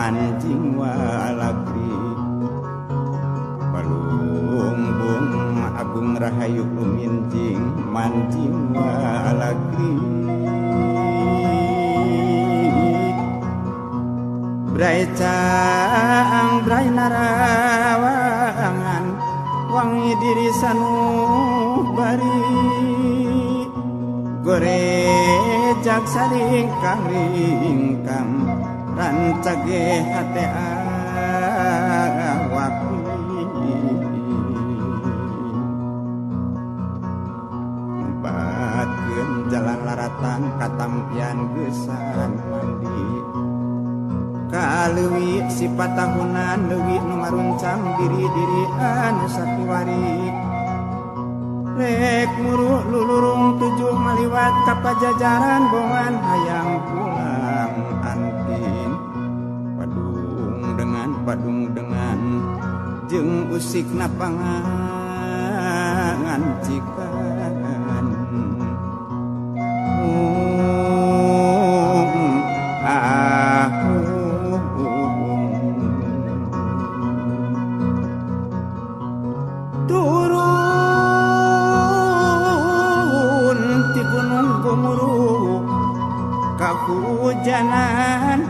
Mancing walagri Balungbung Agung Rahayu lumincing mancing walagri Brai caang brai narawangan wangi diri sanubari gorejak saringkang ringkang rancage hate awak Empatkeun jalan laratan katampian geusan mandi Kaleuwi sifat tahunan leuwi nu ngaruncang diri-diri anu sakiwari Rek muru lulurung tujuh maliwat ka pajajaran bongan hayang pulang antin padung dengan jeung usik napangan cikan Turun ti gunung gumuruh kahujanan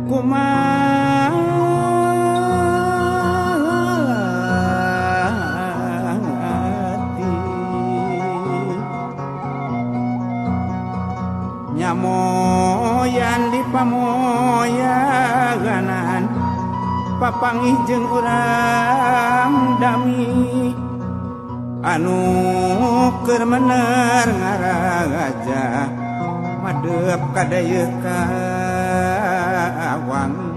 kumalati nyamoyan di pamoyaganan papangih jeung urang dami anu keur mener ngaraja madep kadayeuh ka wangi.